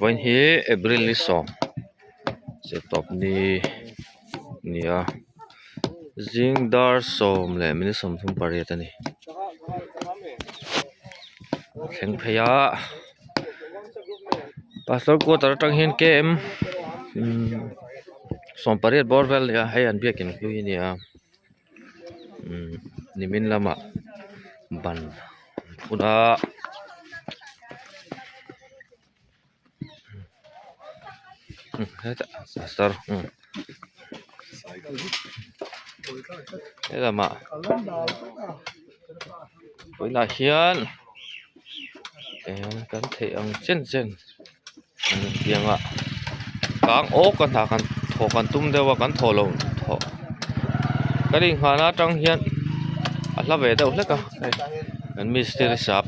Vawiin hi April ni sawm zirtawp ni ni a zing dar sawm leh minute 38 a ni thleng phei a pastor quarter atang hian km 18 bawr vel a ni a hei an biakin hlui a ni a. Nimin lamah ban an phun a hetah pastor helamah vawiinah hian eng kan theih ang chen chen an inbiang a kang awk a hna kan thawh kan tum deuh a kan thawh loh thawh kan inghahna atang hian a hla ve deuh hlek a hei kan mistiri sap.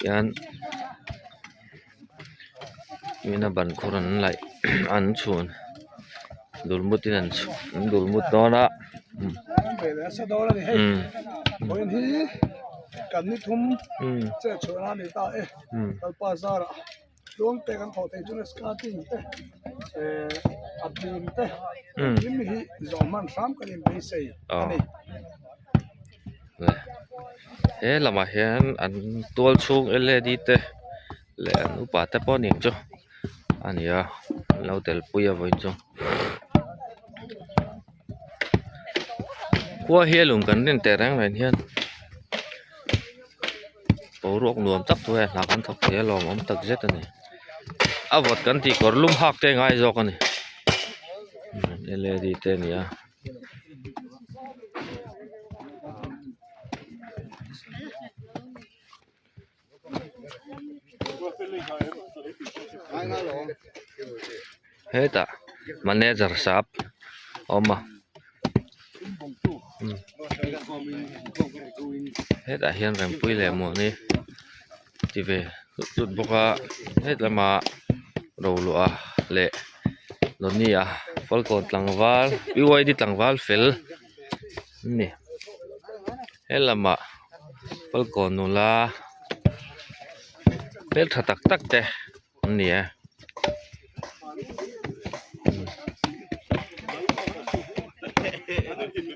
Hian mina ban khur an laih an chhun dulmut in an chhun dulmut dawn a he lamah hian an tual chhung L A D te leh an upa te pawh a ni ang chu a ni a an lo tel pui a vawiin chu khua hi a lung kan rin teh reng reng hian boruak nuam tak chu hei hna kan thawk thei a lawmawm tak zet a ni a vawt kan tih kawr lum hak te a ngai zawk a ni L A D te a ni a. Hetah manager sap a awm a hetah hian rempui leh mawni ti ve tlut tlut bawk a hetlama roluah leh Donny-a Falkawn tlangval P Y D tlangval fel an ni helamah Falkawn nula hmeltha tak tak te an ni e.